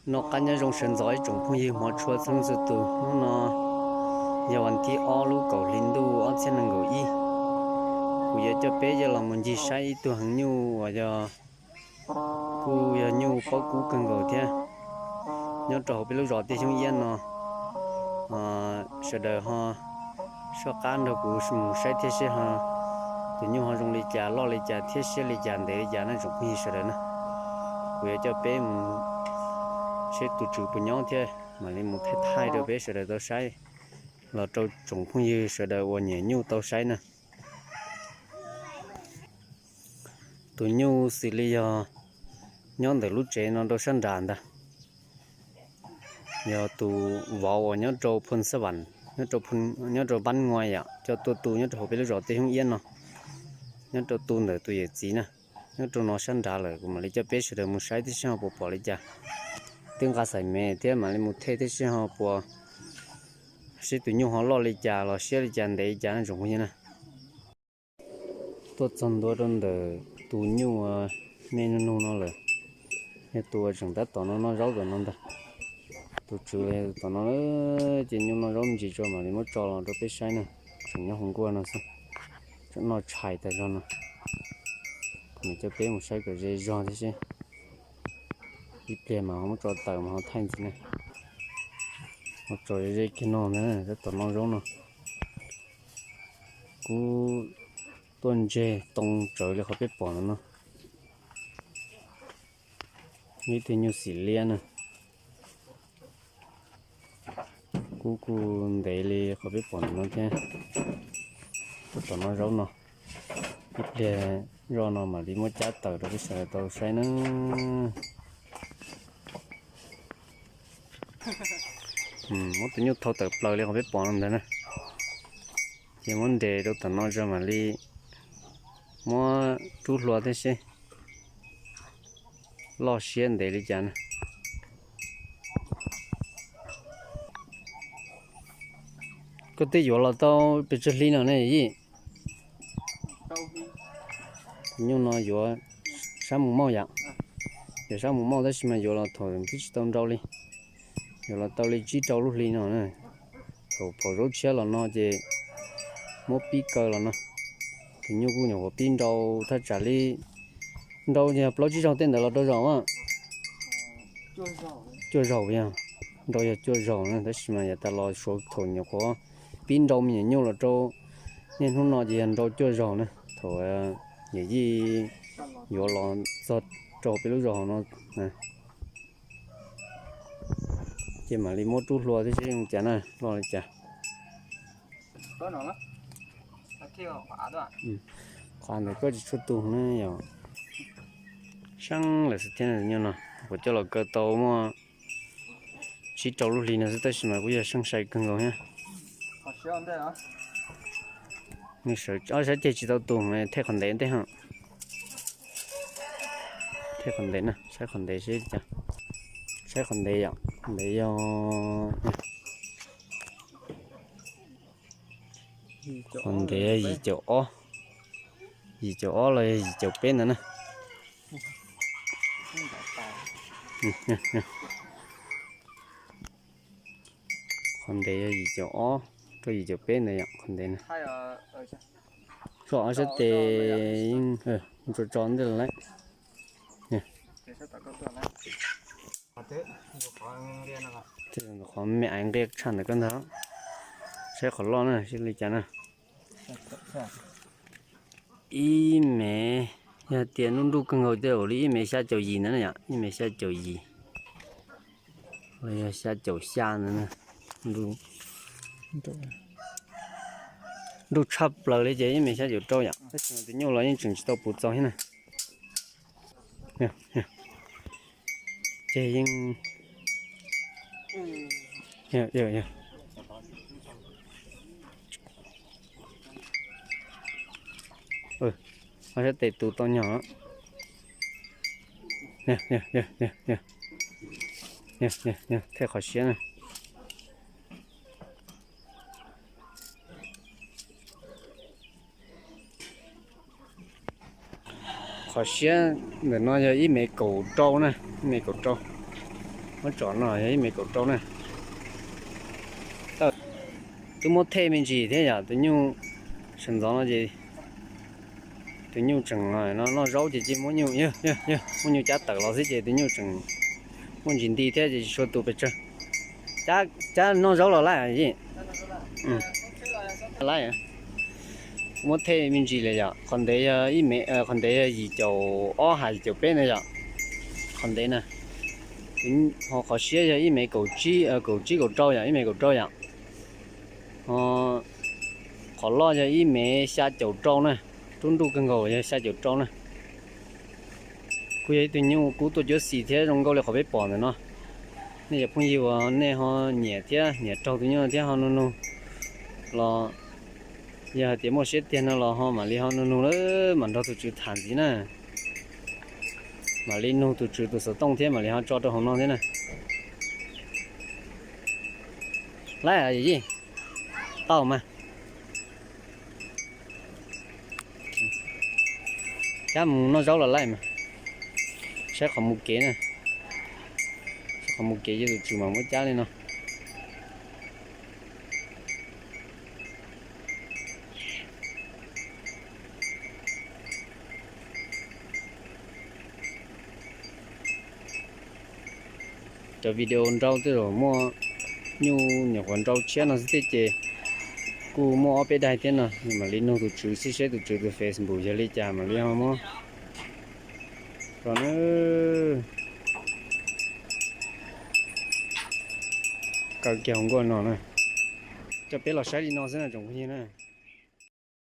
Noj qab nyob zoo sawv ntxov ib tsoom phooj ywg hmov tshua txhua leej txhua tus. Hnub no yog vas thib ob lub kaum hli ntuj ob txhiab nees nkaum ib. Kuv yuav coj peb coj los mus ncig saib ib tug heev nyuj uas yog, kuj yog nyuj paub kub kawg nkaus thiab. Nyob rau hauv peb lub zos Tiaj Xyoob Iab no, sawv daws ho soj qab nrog kuv mus saib thiab seb ho tus nyuj ho zoo li cas, loj li cas thiab siab li cas ntev li cas na tsoom phooj ywg sawv daws na. Kuv yuav coj peb mus seb tus tswv puas nyob thiab mam li mus thaij thaij rau peb sawv daws tau saib, los rau tsoom phooj ywg sawv daws uas nyiam nyuj tau saib na. Tus nyuj xws li yog nyob ntawm lub tsev no rau sab nrad ntag. Yog tus vauv uas nyob rau Phoo Xab Vam, nyob rau Npab Ngua yom, coj tuaj tu nyob rau hauv peb lub zos Tiaj Xyoob Iab no, nyob rau tu ntawm tus yawm txiv na. Nyob rau no sab nrad lawm, kuv mam li coj peb sawv daws mus saib thiab seb ho puas pom li cas. Twb nqa xaim me thiab mam li mus thaij thiab seb ho puas, seb tus nyuj ho loj li cas los siab li cas ntev li cas na tsoom phooj ywg na. Tuaj txog ntua rau ntawm tus nyuj me nug nug no lawm, yog tus uas tseem tab tom no noj zaub tom no ntag. Tus tswv los yog tom no, ces nyuj noj zaub me ntsis tso mam li muab tso los rau peb saib na. Tseem nyob hauv nkuaj no xwb, tseem noj tshais tas zog no. Kuv mam coj peb mus saib kom ze zog thiab seb, ib pliag mas ho muab tso tawm mas ho thaij ntxiv na. Ho tso ze kiag no na, tab tom noj zaub no. Kuv tuaj ntseg too tsawv li qhov peb pom no no. Ib tug nyuj xim liab na. Kuv kuj ntev li qhov peb pom no thiab. Tab tom noj zaub no, ib pliag zoj no mam li muab cab tawm rau peb sawv daws tau saib na. Muab tus nyuj thau tawm plaws li qhov peb pom no ntag na. Ces muab nres rau tom no tso mam li muab rub hlua thiab seb loj siab ntev li cas na. Koj twb yuav los tau pes tsawg hli no ne Yij? Nyuj no yuav sab mus mauj yom. Yuav sab mus mauj tab sis mas yuav los thaum twb tsis tau nrau li. Yuav los tau li tsib rau lub hli no. Thaum pom zaub tshiab los no ces muab pib kaw los no. Tus nyuj kuj nyuam qhuav pib nrau thaj tsam li, nrau yog plaub tsib zaug tej ntawd los rau zaum a. Cuaj zaug yog, nrau yog cuaj zaug na tab sis mas yav tas los suav thaum nyuam qhuav pib nrau me nyuam nyuj los rau niaj hnub no ces yog nrau cuaj zaug na. Thaum yawm yij yuav los txog rau peb lub zos hauv no, ces mam li muab rub hlua thiab seb zoo cas na, loj li cas. Qhov ntawd koj tsis tshua tu na yom. Seeb lawm xwb thiab nyuj no, kuv coj los kaw tau muaj tsib rau lub hli no xwb tab sis mas kuj yog seeb sai kawg nkaus thiab. Sawv ob sab ceg tsis tau tu, thej qhov ntev ntej ho. Thej qhov ntev na, saib qhov ntev seb cas. Saib qhov ntev yom, qhov ntev yog, qhov ntev yog yim caum ob, yim caum ob los yog yim caum peb ntawd na. Qhov ntev yog yim caum ob rau yim caum peb ntawd yom, qhov ntev na. Tso ob sab tes yeej tso tso ntej los lawm. Qhov me aiv nqia tshaj ntawm koj ntag. Saib qhov loj na, saib li cas na. Ib mev, yog tias nruj nruj kawg nkaus tej ua li ib mev xya caum yim ntawd na yom, ib mev xya caum yim los yog xya caum xya ntawd na. Nruj tshaj plaws li ces ib mev xya caum rau yom, tab sis mas tus nyuj los yeej tseem tsis tau puv txaus thiab na. Ces yeej, ob sab tes tu tau nyog. Thej qhov siab na. Qhov siab ntawm no yog ib mev kaum rau na, ib mev kaum rau. Muab tsom no yog ib mev kaum rau na. Twb muab thej me ntsis thiab yom, tus nyuj sawv ntxov no ces tus nyuj tseem noj zaub ces cia muab nyuj, muab nyuj cab tawm los xwb ces tus nyuj tseem muaj ntsis nti thiab ces tsis tshua tu pes tsawg. Cab noj zaub los lawm. Muab thej me ntsis li yom, qhov ntev yog ib mev, qhov ntev yog yim caum ob hais yim caum peb na yom. Qhov ntev na, ho qhov siab yog ib mev kaum tsib, kaum tsib kaum rau yom, ib mev kaum rau yom. Ho qhov loj yog ib mev xya caum rau na, rub nruj kawg nkaus yog xya caum rau na. Kuj yog ib tug nyuj kub tuaj cuab xis thiab zoo nkauj li qhov peb pom ntawm no. Nej cov phooj ywg uas nej ho nyiam thiab nyiam raug tus nyuj thiab ho nug nug los, yog hais tias muaj siab tiag no los ho mam li ho nug nug lawm mam nrog tus tswv tham ntxiv na. Mam li nug tus tswv tus xov tooj thiab mam li ho tso rau hauv no thiab na. Laib yij, tau mas. Cab mus noj zaub los laij mas. Saib qhov mus kev na. Saib qhov mus kev ces tus tswv mam muab cab li no. Cov video nrau tej zaum muaj nyuj nyuam qhuav nrau tshiab no xwb thiab ces kuj muaj ob peb daim thiab no, mam li nug tus tswv seb seb tus tswv tus Facebook yog li cas mam li ho muab. Kaw kiag hauv nkuaj no na. Coj peb los saib li no xwb na tsoom phooj ywg na.